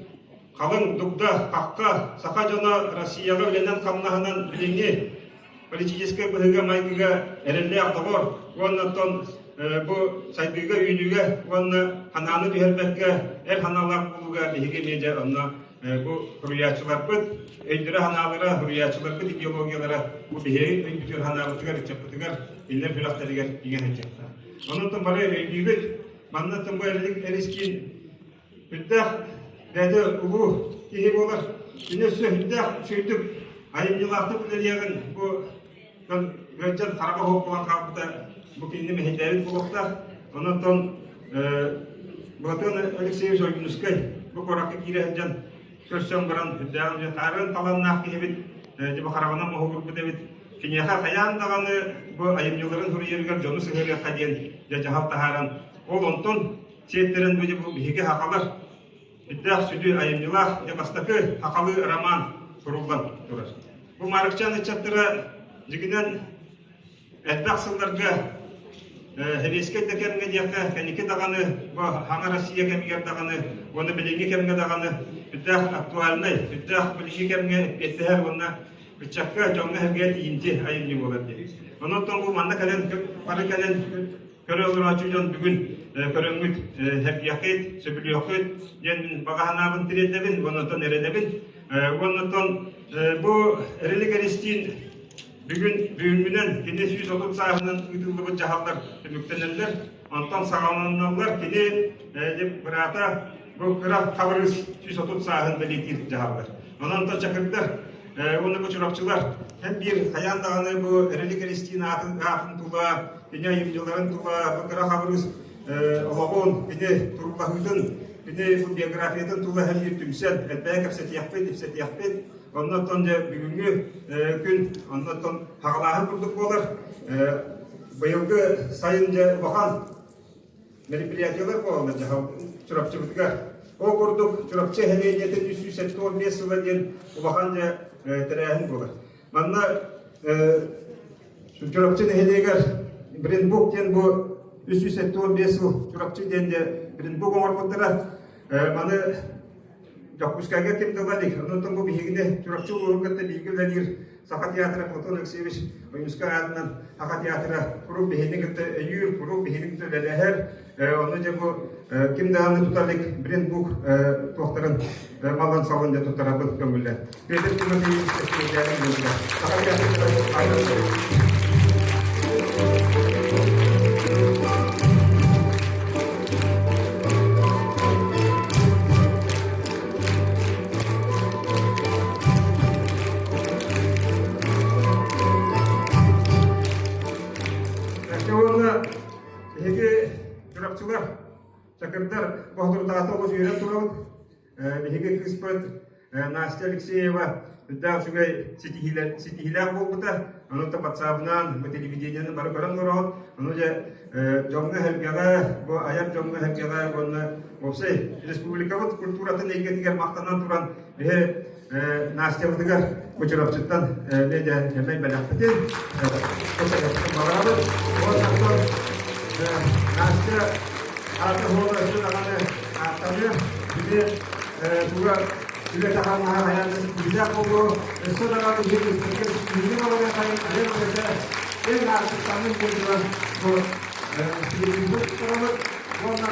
халыҥ дугда, хахха, саха дьоно Россияҕа үлэнэн-хамнаһынан билиҥҥи политическай быһыыга-майгыга эрэллээх доҕор уонна оттон бу сайдыыга, үүнүүгэ уонна ханааны түһэрбэккэ эр санаалаах буолууга биһиги эмиэ дьэ онно бу суруйааччыларбыт өйдөрө-санаалара, суруйааччыларбыт идеологиялара бу биһиги өйбүтүгэр санаабытыгар, ыччаппытыгар, кинилэр сүрэхтэригэр иҥэ сылдьыахтаах. Онон бары өйдүүбүт, манна бу Эрискиин Үрдээх бэйэтэ улуу киһи буолар. Кини өссө үрдээх үчүгэйдик айымньылаахтык үлэлиэҕин бу ыалдьан хараҕа суох буолан хаалбыта бу кинини мэһэйдээбит буолуохтаах. Онон Былатыан Алексеевич Ойуунускай бу куоракка киирэ сылдьан көрсөн баран үрдээҕин хаарын таланнаах киһибит дьэ хараҕынан моһугурбут эбит. Киниэхэ хайаан даҕаны бу айымньыларын суруйарыгар дьону сыһыарыахха диэн дьэ дьаһал таһааран ол онтон сиэттэрэн бу биһиги сахалар үрдээх сүдү айымньылаах дьэ бастакы сахалыы роман суруллан турар. Бу Маарыкчаан ыччаттара дьигинэн элбэх сылларга сэбиэскэй да кэмҥэ диэххэ кэнники даҕаны бу саҥа Россия кэмигэр даҕаны уонна билиҥҥи кэмҥэ даҕаны үрдээх актуальнай, үрдээх билиҥҥи кэмҥэ эппиэттэһэр уонна ыччакка дьоҥҥо-сэргэҕэ тиийимтиэ айымньы буолар диэн. Онон бу манна кэлэн бары кэлэн Көрө олорооччу дьон бүгүн көрөҥҥүт сэргиэххит, сөбүлүөххүт диэн мин баҕа санаабын тириэрдэбин, уоннаттан эрэнэбин. Уоннаттан бу Эрилик Эристиин бүгүн бүгүҥҥүнэн кини 130 сааһынан ыытыллыбыт дьаһаллар түмүктэнэллэр. Онтон саҕаланаллар кини быраата бу кыра хабырыыс 130 сааһын бэлиэтиир дьаһаллар. Онон чакырдар уонна бу чурапчылар һэн биир хайаан даҕаны бу Эрилик Эристиин аатын аатын тула кини айымньыларын тула бу кыра хабырыыс олоҕун, кини туруулаһыытын, кини бу биографиятын тула һэн биир түмсэн элбэҕи кэпсэтиэхпит, ипсэтиэхпит. Оннуттан дьэ бүгүҥҥү күн оннуттан хаҕалааһын курдук буолар. Быйылгы сайын дьэ улахан мероприятиелар буолаллар дьаһал Чурапчыбытыгар. Ол курдук Чурапчы нэһилиэнньэтин 375 сыла диэн улахан дьэ тэрээһин буолар. Манна Чурапчы нэһилиэгэр Брендбук диэн бу 375 сыл Чурапчы диэн дьэ брендбук оҥорбуттара. Маны Дьокуускайга ким да ыла илик. Онон бу биһигини Чурапчы улууһун кытта бииргэ үлэлиир Саха театра Платон Алексеевич Ойуунскай аатынан Саха театра куруук биһини кытта өйүүр, куруук биһини кытта үлэлэһэр. Онно дьэ бу ким даҕаны тута илик брендбук туохтарын малын салын дьэ туттарабын көҥүллэн. Петр Тимофеевич Саха театрын Уонна биһиги Чурапчылар, Чакырдар боһотурутаата олус үөрэн турабыт. Биһиги кыыспыт Настя Алексеева үрдээх үчүгэй ситиһиилээх буолбута. Ону та батсаабынан, бу телевидениены бары көрөн олороҕут. Ону дьэ дьоҥҥо-сэргэҕэ, бу айар дьоҥҥо-сэргэҕэ уонна уопсай республикабыт культуратын эйгэтигэр махтанан туран биһи Настябытыгар Кучеровчыттан медиа эмэй бэлэхпитин баҕарабыт. Уонна Настя аата суола өссө даҕаны ааттаныа. Били туга үлэ таһаамнаһа хайаан да ситиһиилээх буолуо. Өссө даҕаны биһиги кыыспытыгар ситиһиини баҕарыахайын айар үлэтэ эн аартыктаннын диэн туран бу ситиһиибит турабыт. Уонна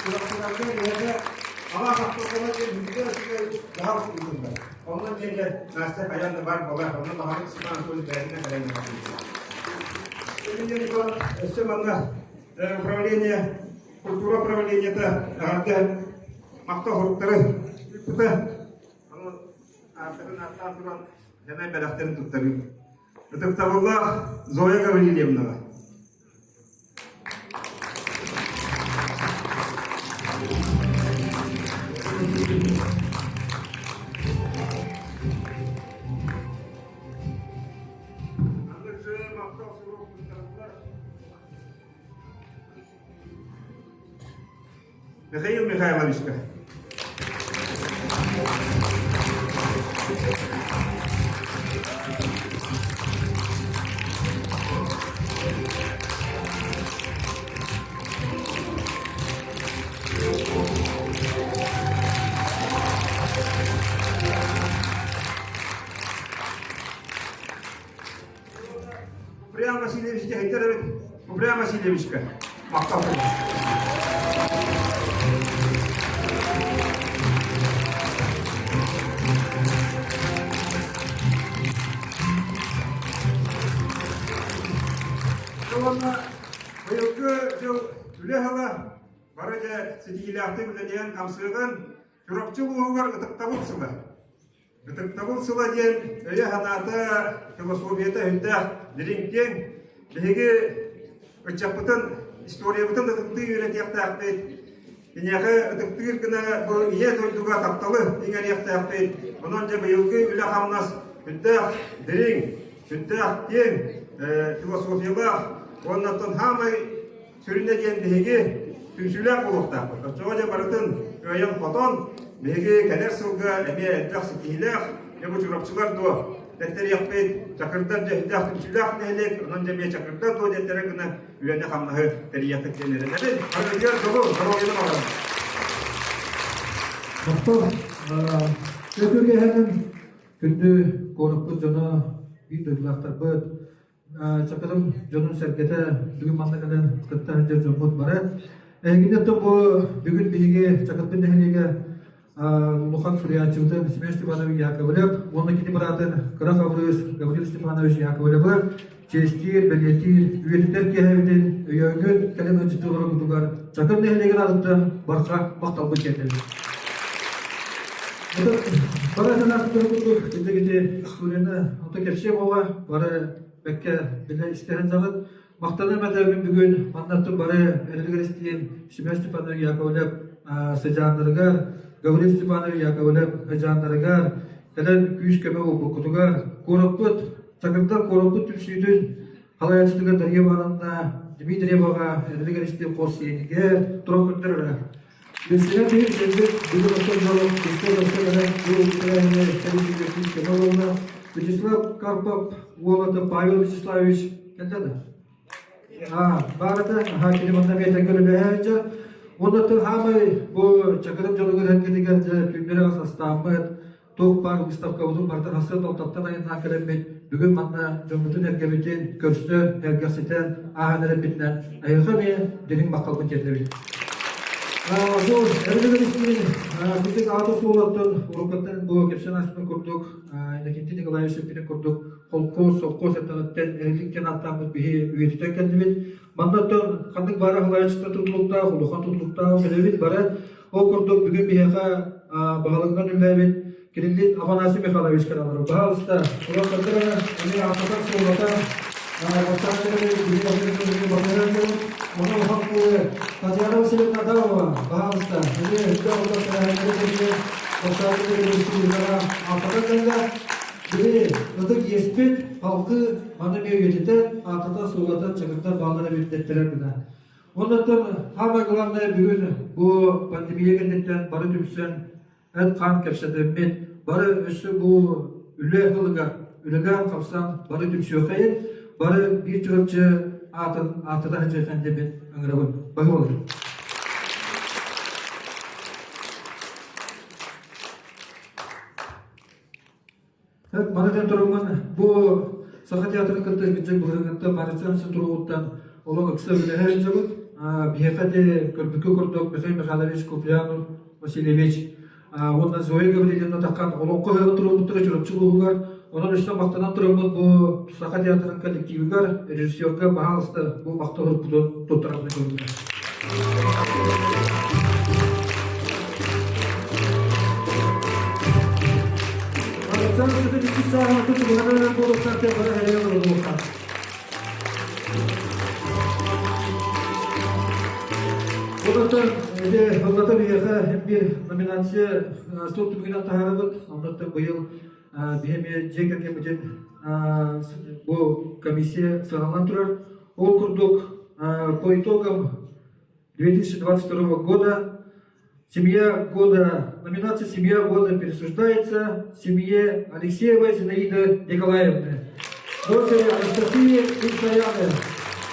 Чурапчыларга биһиэхэ Алаас ахтылҕана диэн үтүө үчүгэй дьаһал ыытыллар. Онно диэн Настя хайаан да баар буолар. Онно баҕарык Степан Анатольевич бэйэтинэн кэлэн Өссө манна управление, культура управлениета эҕэрдэ махтал суруктары ыыппыта. Ону ааттарын ааттаан туран сэмэй бэлэхтэрин туттарыы. Ытыктабыллаах Зоя Гаврильевнаҕа Михаил Михайловичка. Куприян Васильевич дьэһиттэр эбит. Куприян Васильевичка махтал. Уонна быйылгы дьыл үлэ сыла бары дьэ ситиһиилээхтик үлэлээн хамсыаҕын Чурапчы улууһугар ытыктабыл сыла. Ытыктабыл сыла диэн өйө-санаата, философията сүрдээх дириҥ киэҥ. Биһиги ыччаппытын, историябытын ытыктыы үөрэтиэхтээхпит. Киниэхэ ытыктыыр гына бу ийэ дойдуга тапталы иҥэриэхтээхпит. Онон дьэ быйылгы үлэ-хамнас сүрдээх дириҥ, сүрдээх киэҥ философиялаах уонна оттон саамай Сүрүнэ диэн биһиги түмсүүлээх буолуохтаахпыт. Оччоҕо дьэ барытын кыайан-хотон, биһиги кэлэр сылга эмиэ элбэх ситиһиилээх, дьэ бу чурапчылар дуо дэттэриэхпит, чакырдар дьэһиндээх түмсүүлээх нэһилиэк, онон дьэ эмиэ чакырдар дуо дэттэрэ гына үлэни-хамнаһы тэрийиэхпит диэн эрэнэбин. Барытыгар дьолу, доруобуйаны баҕарабын. Махтал. Өтүргэһэнин күндү куораппыт дьоно, биир дойдулаахтарбыт, Чакырым дьонун-сэргэтэ бүгүн манна кэлэн кытта сылдьар дьоммут бары. Эһигини бу бүгүн биһиги Чакырбын нэһилиэгэ улахан суруйааччыбытын Семен Степанович Яковлев уонна кини быраатын Кыра Хабырыыс Гаврил Степанович Яковлевы чиэстиир, бэлиэтиир, үйэтитэр киэһэбитин өйөөҥҥүт кэлин ыалдьыттыыларгытыгар Чакыр нэһилиэгин аатыттан барҕа махталбын тиэрдэбин. Бары санаахтары курдук ити историяны ото кэпсиэ буола бары бэккэ билэ истэһэн саҕыт. Махтаным этэ бүгүн маннаттын бары эрэлигэр истиэн Семен Степанович Яковлев сыдьааннарыгар, Гаврил Степанович Яковлев сыдьааннарыгар кэлэн күүс-көмө буолбуккутугар куораппыт, Чакырдар куораппыт түмсүүтүн халайааччытыгар Дарья Ивановна Дмитриеваҕа эрэлигэр истиэн хос сиэнигэр туран көрдөрөрө. Билсиһэн биир сирбит бүгүн оттон дьолун кытта бу тэрээһиҥҥэ тэрийиигэ күүс-көмө буолла. Вячеслав Карпов уолата Павел Вячеславович кэллэ да? Аа, баарата, аха, кини манна бэйэтэ көрүлэһээччэ. Уонна хаамай бу Чакырым дьолугар эргитигэр дьэ түүннэри састааммыт. туох баар выставкабытын барытын хасыат алтаттан айаннаан кэлэммит бүгүн манна дьоммутун эргэбитин көрсөн, эргэхситэн ааһан эрэрбитинэн айылҕа эмиэ дириҥ махталбын тиэрдэбин. Бу Эрилик Эристиин кырдьык аата суолаттан уруккаттан бу кэпсээн ааспытын курдук Иннокентий Николаевич эппитин курдук холкуос, совхоз эрдэҕиттэн Эрилик диэн ааттааммыт биһи үйэтитэн кэллибит. Маннаттан ханнык баара халааччыта тутулуктаах, улахан тутулуктаах билэбит бары. Ол курдук бүгүн биһиэхэ баһылыгынан үлэлээбит Кириллин Афанасий Михайлович кэлэн Баһаалыста, улахаттара эмиэ аахпатах суоллата Оны улахан куолы Татьяна Васильевна Адамова, баһаалыста, эмиэ үрдэ олох тэрээһиннэри тэрийэ Бастаабыт республикаҕа аахпатах кэллэ. Били ытык иэспит халкы маны эмиэ үйэтитэн, аататан, суоллатан, чакыртан бааллар эбит дэттэрэр гына. Оннуттан самое главное бүгүн бу пандемия кэнниттэн бары түмсэн эт-хаан кэпсэтэммит, бары өссө бу үлэ ылыгар үлэлээн-хамсаан бары түмсүөххэйин, бары биир чурапчы аатын ааттата сылдьыаххын диэммин ыҥырабын. Баһы Маны этэн туруммун, бу Саха театрын кытта кырдьык былырыҥҥыттан Марыцан туругуттан олох ыкса үлэһэ сылдьабыт. Биһиэхэ де көрбүккэ курдук Михаил Михайлович Куприянов Васильевич уонна Зоя Гаврильевна Таххан олоҥхо ыһыаҕын туруорбуттара Чурапчы улууһугар. Онон өссө махтанан тураммыт бу Саха театрын коллективыгар, режиссерга баһаалыста бу махтал уруккутун туттарабын көрдүлэр. Онтон ити ыллата биһиэхэ биир номинация сыл түмүгүнэн таһаарабыт. Оннуттан быйыл биһи эмиэ дьиэ кэргэммитин бу комиссия сыаналаан турар. Ол курдук по итогам 2022 года Семья года, номинация «Семья года» присуждается семье Алексеевой Зинаиды Николаевны, дочери Анастасии Исаяны.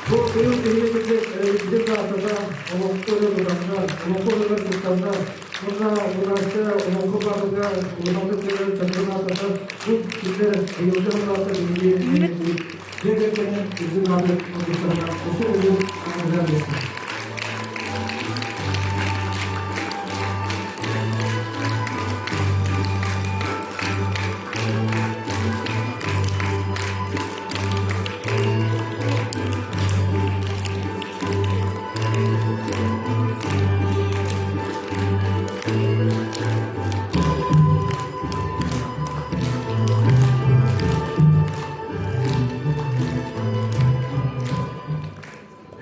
Бу быйыл биһиги эрэлбитин аатата олохто тутаннар, олоххо туттаннар, уонна былааска олоххо баатыга улаханнык көрөн чакырын аатата бу кинилэр быйылгы сыллаата биһиги дьиэ кэргэнин үрдүк ааты ылбыттарына осы улуу аныгар биэрдэ.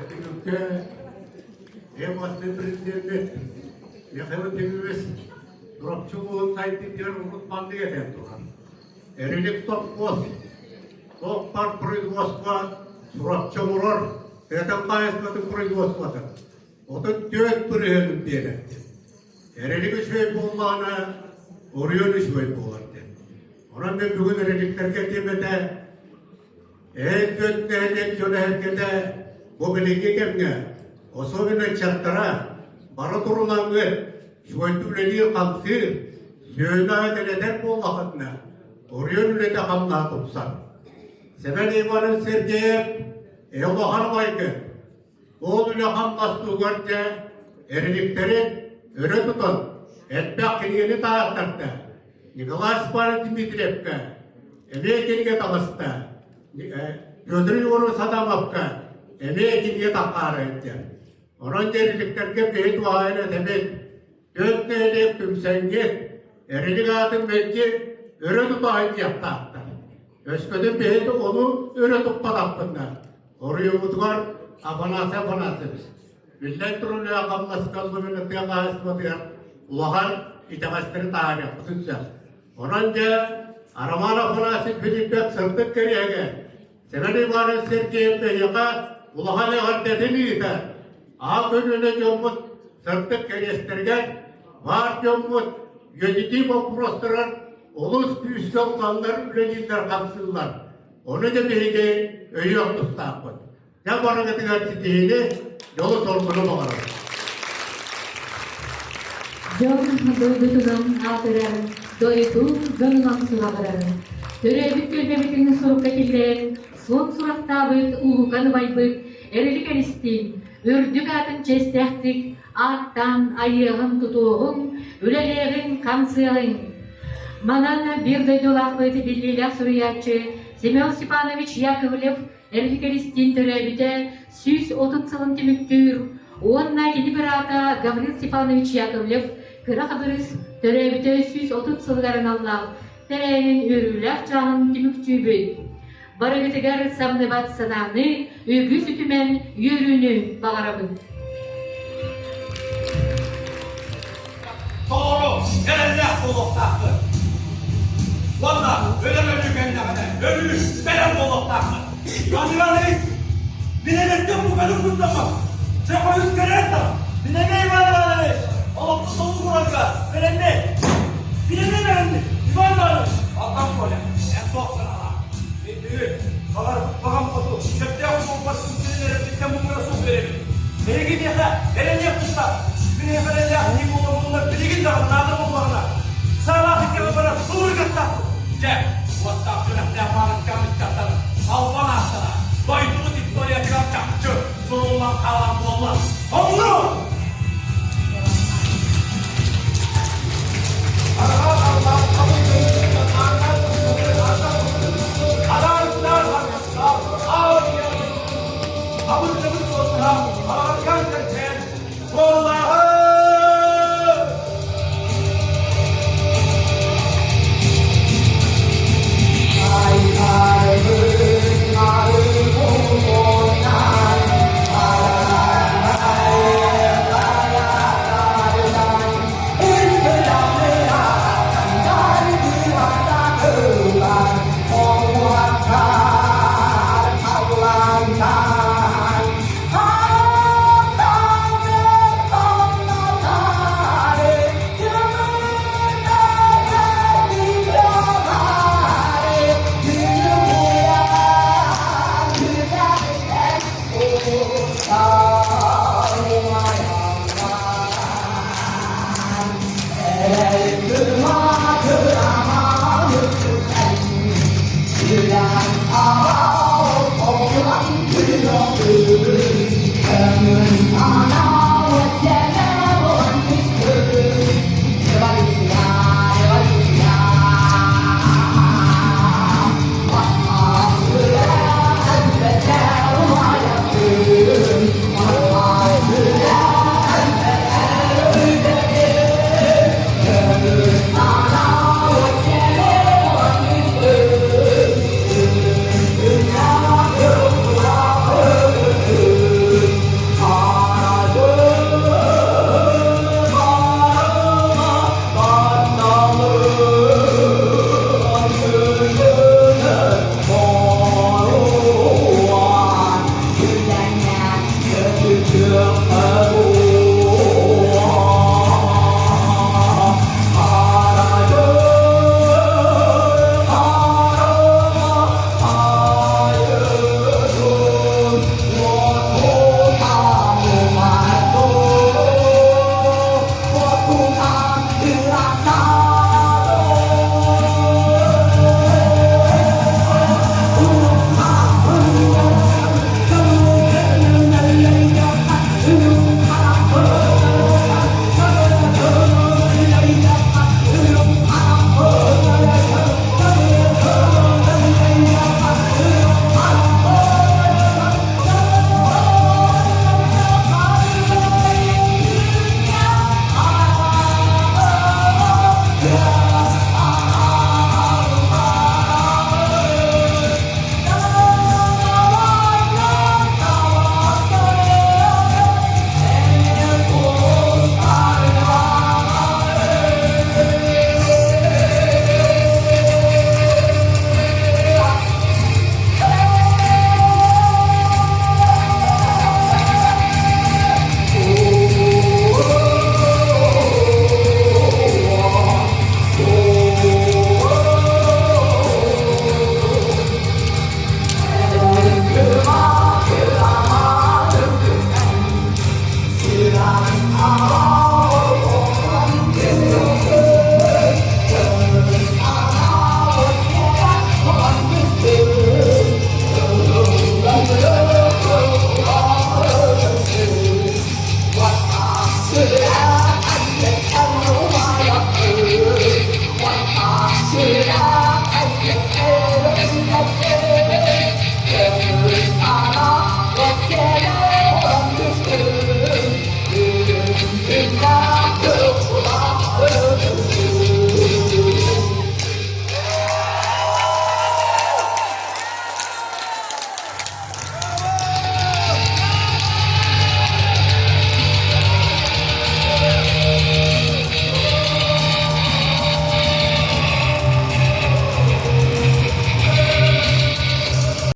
Бүгүҥкэ ең басты президенті Михаил Тимирович Чурапчы улууһун сайдыытыгар урут маннык этэн турар. Эрилик совхоз, туох баар производство Чурапчы оҥорор тыатын хаһаайыстыбатын производствотын 34 бырыһыанын биэрэр. Эрилик үчүгэй буоллаҕына, оройуон үчүгэй буолар диэн. Онон мен бүгүн эриликтэргэ этиэм этэ, Эн нэһилиэк дьоно эһэргэтэ бу билиҥҥи кэмҥэ, особенно ыччаттара, бары турунаҥҥыт, үчүгэйдик үлэлиир-хамсыыр, сүөһүнү дэлэтэр буоллаххытына, оройуон үлэтэ-хамнаһа тупсар. Сэмэн Иванович Сергеев улахан убайгыт, Ол үлэ-хамнас туһугар дьэ эриликтэрин өрө тутан, элбэх кинигэни таһааттарда. Николай Степанович Дмитриевкэ эмиэ кинигэ таҕыста. Петр Егорович Адамовка эмиэ кинигэ таххаара илдьэ. Онон дьэ эриликтэргэ киһи туһаайан этэбит. Түөрт нэһилиэк түмсэҥҥит, эрилик аатын мэлдьи өрө тута сылдьыахтаахтар. Өскөтүн биһиги ону өрө туппатахпытына, Оруйуобутугар Афанасий Афанасьевич, биллэн турар үлэ хамнаска особенно тыа хаһаайыстыбатыгар улахан итэҕэстэри таһаарыахпытын сөп. Онон дьэ, Роман Афанасьевич Филиппов сырдык кэриэһигэр Сэмэн Иванович Сергеев биһиэхэ улахан эҕэрдэтин ыытар. Аҕа көлүөнэ дьоммут сырдык кэриэстэригэр баар дьоммут үйэтитии боппуруостарыгар олус күүскэ ылсаллар, үлэлииллэр-хамсыыллар. Ону да биһиги өйүөх тустаахпыт. Дьэ барыгытыгар ситиһиини, дьолу-соргуну баҕарабыт. Дьон дойдутунан аатырар. Дойду дьонунан сураҕырар. Төрөөбүт түөлбэбитин сурукка киллэрэн, суон сурахтаабыт улуукан убайбыт Эрилик Эристиин үрдүк аатын чиэстээхтик ааттаан айыаҕын-тутуоҕуҥ, үлэлиэҕиҥ-хамсыаҕыҥ. Манан биир дойдулаахпыт биллиилээх суруйааччы Семен Степанович Яковлев Эрилик Эристиин төрөөбүтэ 130 сылын түмүктүүр уонна кини быраата Гаврил Степанович Яковлев Кыра Хабырыыс төрөөбүтэ 130 сылыгар аналлаах тэрээһин үөрүүлээх чааһын түмүктүүбүт. Барыгытыгар самныбат санааны, үгүс үтүмэн үөрүүнү баҕарабын. Толору эрэллээх буолуохтаахпыт. Уонна өлөр өлүү кэллэҕинэ өлүү бэлэм буолуохтаахпыт. Иван Иванович, мин эдэртэн букатын куттаммаппын. Чэ хойут кэлээр да, мин эмиэ Иван Иванович, олохпут толук уурарга бэлэммин. Мин эмиэ бэлэммин, Иван Иванович. Алтан Коля, эн туох санаалаах? Мин бүгүн, баҕарбыт баҕам хоту, сөптөөх суолбар күнтэн эрэрбиттэн муҥура суох үөрэбин. Эһиги миэхэ эрэниэх тустаах. Мин эһиэхэ эрэллээх киһи буоламмыннар билигин даҕаны наада буоллаҕына, саалаах иккэҕэ барар туругаттаахпын. Дьэ, уоттаах сүрэхтээх маарыкчаан ыччаттар албан ааттара дойдубут историятыгар чахчы суруллан хаалар буолла. Онну! Арҕаа халлаан хабыр Араартаан аргыстаах Абыр-дьабыр суостаах араҕаргаан кэрчээн суоллааҕы!